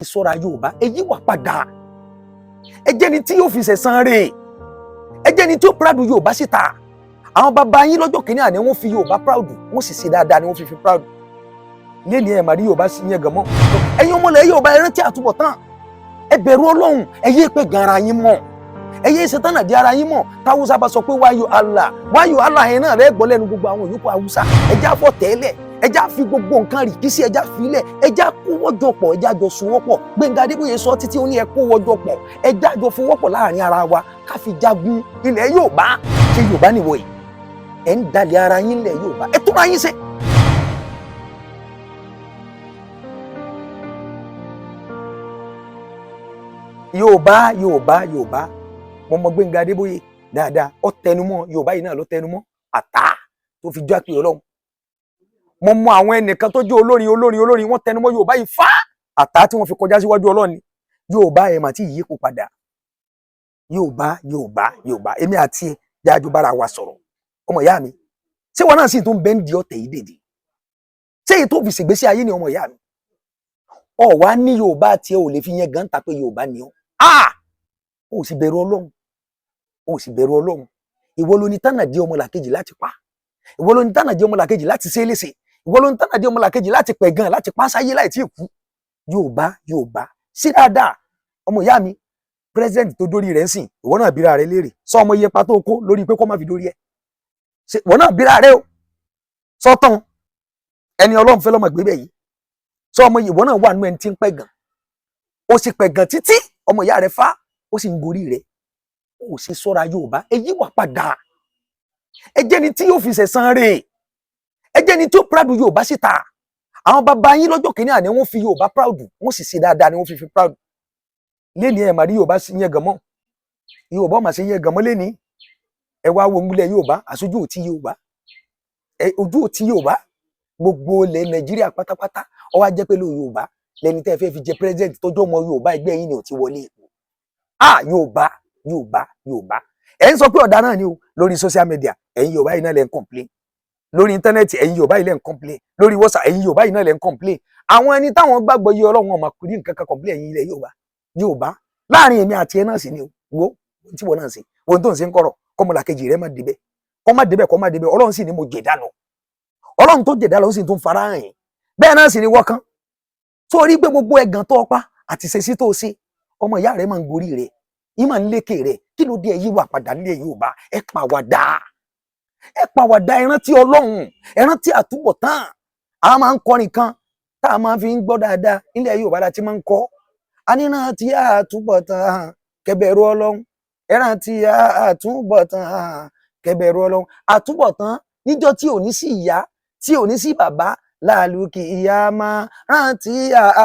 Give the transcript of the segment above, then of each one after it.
Sọ́ra Yorùbá, ẹ yí wà padà. Ẹ jẹ́ ni tí yóò fi ṣẹ̀san rè, ẹ jẹ́ ni tí ó proud Yorùbá síta. Àwọn bàbá yín lọ́jọ́ kìíní àná, wọ́n fi Yorùbá proud, wọ́n sì ṣe dáadáa ni wọ́n fi proud lẹ́ni. Ẹ̀ màrí Yorùbá sí yẹn gan mọ́. Ẹ̀yin ọmọlẹ̀ Yorùbá, ẹ rántí àtúbọ̀tán, ẹ bẹ̀rù Ọlọ́run, ẹ yé pé gan ara yín mọ́, ẹ yé ṣetán di ara yín mọ́. Táwùsá bá sọ pé wáyò Allah, wáyò Allah yẹn náà rẹ gbọ́ lẹ́nu gbogbo àwọn yòókù Haúsá. Ẹ já fọ́ tẹ́lẹ̀, ẹ já fi gbogbo nǹkan rì kí sí, ẹ já filẹ̀, ẹ já kówọ́jọ pọ̀, ẹ já jọ sowọ́pọ̀. Gbẹ̀ngà Adébóyè sọ títí, ó ní ẹ kówọ́jọ pọ̀, ẹ já jọ fowọ́pọ̀ láàrin ara wa, ká fi jagun ilẹ̀ Yorùbá. Ṣé Yorùbá nìwọ yìí? Ẹ ń dalẹ̀ ara yín lẹ̀ Yorùbá, ẹ túnra yín ṣe. Yorùbá, Yorùbá, Yorùbá. Mo mọ Gbẹ̀ngà Adébóyè dáadáa. Ó tẹnumọ́ Yorùbá yìí náà ló tẹnumọ́ àtá tó fi jọ àpè Ọlọ́run. Mo mọ àwọn ẹnìkan tó jẹ́ olórin, olórin, olórin, wọ́n tẹnumọ́ Yorùbá yìí fá àtá tí wọ́n fi kọjá síwájú Ọlọ́run ni. Yorùbá, ẹ̀ mà tí yípo padà. Yorùbá, Yorùbá, Yorùbá, èmi àti ẹ jájú bára wa sọ̀rọ̀. Ọmọ ìyá mi, ṣé wọn náà sì tún bẹ́ ń di ọ̀tẹ̀ yìí dèdè? Ṣé èyí tó fi ṣègbésí ayé ni? Ọmọ ìyá mi, ọ wá ní Yorùbá tiẹ̀ ò lè fi yẹn gan ta pé Yorùbá ni ọ́. Ah, ó sì bẹ̀rù Ọlọ́run, ó sì bẹ̀rù Ọlọ́run. Ìwọ ló ní tánà dé ọmọlàkejì láti pa, ìwọ ló ní tánà dé ọmọlàkejì láti ṣe é léṣe, ìwọ ló ní tánà dé ọmọlàkejì láti pẹ̀ gan, láti pa sáyé láì tí ì kú. Yorùbá, Yorùbá, sí dáadáa. Ọmọ ìyá mi, president tó dórí rẹ̀ ń sìn, ìwọ náà bíra rẹ léèrè. Sọ ọmọ iye pa tó kó lórí pé kó má fi dórí ẹ. Ìwọ náà bíra rẹ o. Sọtàn ẹni Ọlọ́run fẹ́ lọ́mọ gbé bẹ́ẹ̀ yìí. Sọ ọmọ ìwọ náà wà nínú ẹni tí ń pẹ̀ gan, ó sì pẹ̀ gan títí ọmọ ìyá rẹ fá, ó sì ń gorí rẹ. Ó sì sọ́ra. Yorùbá, ẹ yí wà padà. Ẹ jẹ́ ni tí yóò fi ṣẹ̀san rè, ẹ jẹ́ ni tí ó proud Yorùbá síta. Àwọn bàbá yín lọ́jọ́ kìíní àná, wọ́n fi Yorùbá proud, wọ́n sì ṣe dáadáa ni wọ́n fi proud lẹ́ni. Ẹ̀ màrí Yorùbá sí yẹn gan mọ́. Yorùbá ọmọ sí yẹn gan mọ́ lẹ́ni. Ẹ wá wo múlẹ̀ Yorùbá, àṣojú òtí Yorùbá, ẹ ojú òtí Yorùbá, gbogbo ilẹ̀ Nàìjíríà pátápátá. Ó wá jẹ́ pé ló Yorùbá lẹni tẹ́ fẹ́ fi jẹ president, tọ́jú ọmọ Yorùbá ẹgbẹ́ yín ni ò ti wọlé ipò. Ah, Yorùbá, Yorùbá, Yorùbá, ẹ̀ ń sọ pé ọ̀dà náà ni o. Lórí social media, ẹ̀yin Yorùbá yìí náà lẹ́ ń complain. Lórí íńtánẹ́ẹ̀tì, ẹ̀yin Yorùbá yìí lẹ́ ń complain. Lórí WhatsApp, ẹ̀yin Yorùbá yìí náà lẹ́ ń complain. Àwọn ẹni táwọn gbàgbọ́ yé Ọlọ́run ọmọ kò ní nǹkan kan complain. Ẹ̀yin ilẹ̀ Yorùbá, Yorùbá, láàrin èmi àti ẹ náà sì ni o. Wo tí wọn náà ṣe, wo tó ń ṣe ń kọ̀rọ̀, kọ́mọlàkejì rẹ má débẹ̀, kọ́ má débẹ̀, kọ́ má débẹ̀. Ọlọ́run sì ni mo jẹ̀dá lọ. Ọlọ́run tó jẹ̀dá lọ, ó sì tún fara hàn yín. Bẹ́ẹ̀ náà sì ni wọ́n kan sórí pé gbogbo ẹ̀gàn tó ọpá àti ṣèṣì tó ṣe, ọmọ ìyá rẹ máa ń gorí rẹ, yín máa ń lékè rẹ. Kí ló dé? Ẹ yí wà padà nílẹ̀ Yorùbá. Ẹ pàwàdà, ẹ pàwàdà, ẹ rántí Ọlọ́run, ẹ rántí àtúbọ̀tán. A máa ń kọrin kan tá a máa fi ń gbọ́ dáadáa nílẹ̀ Yorùbá la ti máa ń kọ́. A ní rántí àtúbọ̀tán, kẹbẹ̀rù Ọlọ́run. Ẹ rántí àtúbọ̀tán, kẹbẹ̀rù Ọlọ́run. Àtúbọ̀tán níjọ́ tí ò ní sí ìyá, tí ò ní sí bàbá, láàlùkì ìyá, máa rántí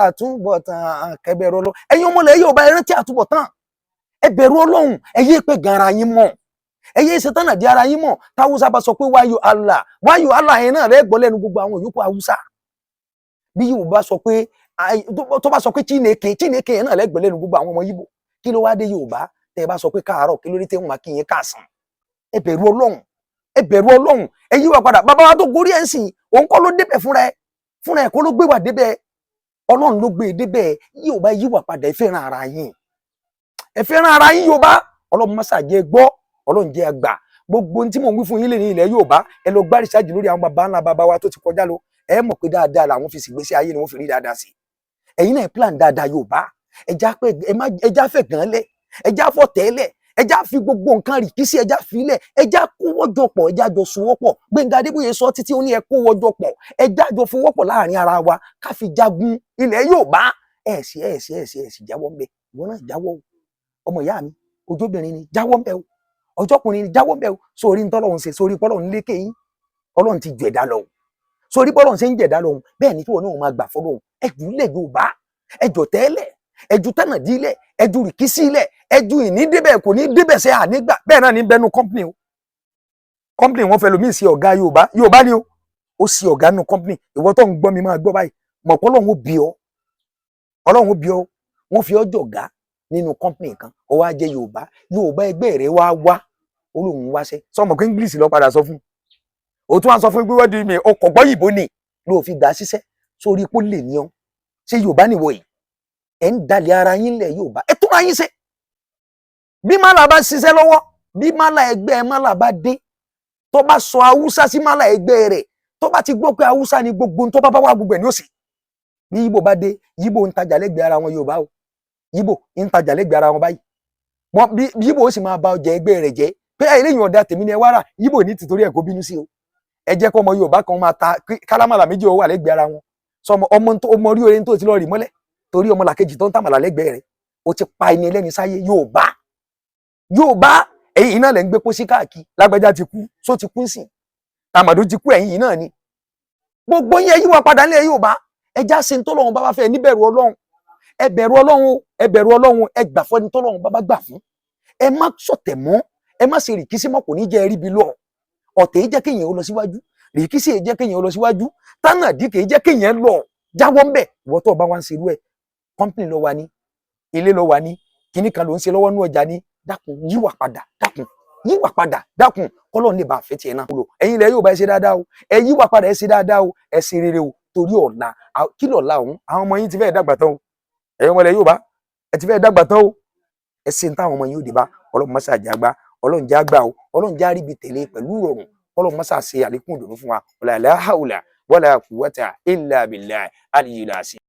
àtúbọ̀tán, kẹbẹ̀rù Ọlọ́run. Ẹ̀yin ọmọlẹ̀ Yorùbá, ẹ rántí àtúbọ̀tán, ẹ bẹ̀rù Ọlọ́run, ẹ yé pé gan ara yín mọ́, ẹ yé ṣetán di ara yín mọ́. Táwùsá bá sọ pé wáyò Allah, wáyò Allah yẹn náà rẹ gbọ́ lẹ́nu gbogbo àwọn yòókù Haúsá. Bí Yorùbá sọ pé, tó bá sọ pé Chineke, Chineke yẹn náà lẹ́gbẹ̀ẹ́ lẹ́nu gbogbo àwọn ọmọ Yíbò. Kí ló wá dé, Yorùbá? Tẹ́ ẹ bá sọ pé káàárọ̀, kí ló dé tẹ́ wọn máa kí yín káàsán? Ẹ bẹ̀rù Ọlọ́run, ẹ bẹ̀rù Ọlọ́run, ẹ yí wa padà. Bàbá wa tó gorí ẹ̀ ń sìn, òun kọ́ ló débẹ̀ fúnra ẹ, fúnra ẹ kọ́ ló gbé wa débẹ̀, Ọlọ́run ló gbé e débẹ̀. Yorùbá, yí wa padà. Ẹ fẹ́ràn ara yín, ẹ fẹ́ràn ara yín. Yorùbá, Ọlọ́run mọ́sà jẹ́ gbọ́, Ọlọ́run jẹ́ àgbà. Gbogbo ohun tí mò ń wí fún yín lè ní ilẹ̀ Yorùbá, ẹ lọ gbá research lórí àwọn baba ńlá baba wa tó ti kọjá lọ. Ẹ mọ̀ pé dáadáa làwọn fi ṣègbésí ayé ni wọ́n fi rí dáadáa sí. Ẹ̀yin náà plan dáadáa. Yorùbá, ẹja fẹ̀ gan lẹ̀, ẹja fọ̀ tẹ́lẹ̀, ẹja fi gbogbo nǹkan rì kí sí, ẹja filẹ̀, ẹja kówọ́jọ pọ̀, ẹja jọ sowọ́pọ̀. Gbẹ̀ngà Adébóyè sọ títí, ó ní ẹ kówọ́jọ pọ̀, ẹja jọ fowọ́pọ̀ láàrin ara wa, ká fi jagun ilẹ̀ Yorùbá. Ẹ sì ẹ sì ẹ sì ẹ sì jáwọ́ ńbẹ. Ìwọ náà jáwọ́ o. Ọmọ ìyá mi, ojóbìnrin ni, jáwọ́ ńbẹ o. Ọjọ́kùnrin ni, jáwọ́ ńbẹ o. Sórí ń tọ́lọ́run ṣe, sórí pọ́lọ́run lékè yín, Ọlọ́run ti jù ẹ̀dá lọ o. Sórí pọ́lọ́run ṣe ń jẹ̀dá lọ o. Bẹ́ẹ̀ ni kí wọn náà máa gbà fọlọ́run. Ẹ jù lẹ̀ Yorùbá, ẹ jọ tẹ́lẹ̀, ẹ ju tánàdílẹ̀, ẹ ju rìkísílẹ̀, ẹ ju ìní débẹ̀ kò ní débẹ̀ sẹ́ ànígbà. Bẹ́ẹ̀ náà ní bẹnu company o. Company wọn fẹ́ lomi sí ọ̀gá. Yorùbá, Yorùbá ni o, ó sí ọ̀gá nínú company. Ìwọ tó ń gbọ́ mi, máa gbọ́ báyìí, mọ̀ pé Ọlọ́run ó bí ọ, Ọlọ́run ó bí ọ. Wọ́n fi ọ́ jọ̀gá nínú company kan, ó wá jẹ́ Yorùbá. Yorùbá ẹgbẹ́ rẹ̀ wá wá, ó lóun wáṣẹ́. Sọmọ pé English lọ padà sọ fún o, tún wá sọ fún pé wọ́n di mi ọkọ̀ gbọ́ yìnbó ni ló fi gbà ṣiṣẹ́. Sórí ipò lè ní ọ. Ṣé Yorùbá nìwọ yìí? Ẹ̀ ń dalẹ̀ ara yín lẹ̀ Yorùbá. Ẹ túnra yín ṣe. Bí málà bá ṣiṣẹ́ lọ́wọ́, bí málà ẹgbẹ́ málà bá dé, tó bá sọ Haúsá sí málà ẹgbẹ́ rẹ̀, tó bá ti gbọ́ pé Haúsá ni, gbogbo tó bá bá wà, gbogbo ẹ̀ ní òsì. Bí Yíbò bá dé, Yíbò ń tajà lẹ́gbẹ̀ẹ́ ara wọn. Yorùbá o, Yíbò ń tajà lẹ́gbẹ̀ẹ́ ara wọn báyìí. Wọn bí Yíbò ó sì máa ba ọjà ẹgbẹ́ rẹ̀ jẹ́ pé eléyìí ọ̀dà tèmi ni ẹ wá rà. Yíbò ní tìtorí ẹ̀ kó bínú sí o. Ẹ jẹ́ kó ọmọ Yorùbá kan máa ta kálámàlà méjì, ó wà lẹ́gbẹ̀ẹ́ ara wọn. Sọmọ ọmọ tó ọmọ orí orin tó ti lọ rì mọ́lẹ̀ torí ọmọ làkejì tó ń tàmàlà lẹ́gbẹ̀ẹ́ rẹ̀, ó ti pa ẹni ẹlẹ́ni sáyé. Yorùbá, Yorùbá, ẹ̀yin iná lẹ̀ ń gbé pósí káàkiri. Lágbájá ti kú, só ti kú sí, tàmàdó ti kú, ẹ̀yin náà ni. Gbogbo yẹn yíwà padà nílẹ̀ Yorùbá. Ẹ já ṣe tọ́lọ́run bá bá fẹ́ níbẹ̀rù Ọlọ́run. Ẹ bẹ̀rù Ọlọ́run o, ẹ bẹ̀rù Ọlọ́run. Ẹ gbà fún ẹni tọ́lọ́run bá bá gbà fún. Ẹ má sọ̀tẹ̀ mọ́, ẹ má ṣe rìkísí mọ́. Kò ní jẹ́ ríbi lọ. Ọ̀tẹ̀ yìí jẹ́ kéèyàn ó lọ síwájú, rìkísí yìí jẹ́ kéèyàn ó lọ síwájú, tánàdí kìí jẹ́ kéèyàn lọ. Jáwọ́ ń bẹ̀. Ìwọ tó o bá wá ń ṣerú ẹ̀, company lọ wà ní, ilé lọ wà ní, kinní kan ló ń ṣe lọ́wọ́ ní ọjà ní, dákun, yíwà padà. Dákun, yíwà padà. Dákun, kọ́lọ́n lè bá àfẹ́ tiẹ̀ náà. Ẹ̀yin ilẹ̀ Yorùbá, ẹ ṣe dáadáa o. Ẹ yíwà padà, ẹ ṣe dáadáa o, ẹ ṣe rere o, torí ọ̀la. Kí lọ̀la ọ̀hún? Àwọn ọmọ yín ti fẹ́ dàgbà tán o. Ẹ̀yin ọmọ ilẹ̀ Yorùbá, ẹ ti fẹ́ dàgbà tán o. Ẹ ṣe ń táwọn ọmọ yín ó dé bá. Ọlọ́run mọ́sá àjàgbá, Ọlọ́run já gbà o, Ọlọ́run já ríbi tẹ̀lé pẹ̀lú ìrọ̀rùn. Ọlọ́run mọ́sá ṣe àlékún ìdùnnú fún wa. Wala la hawla wala quwwata illa billahi aliyyil azim.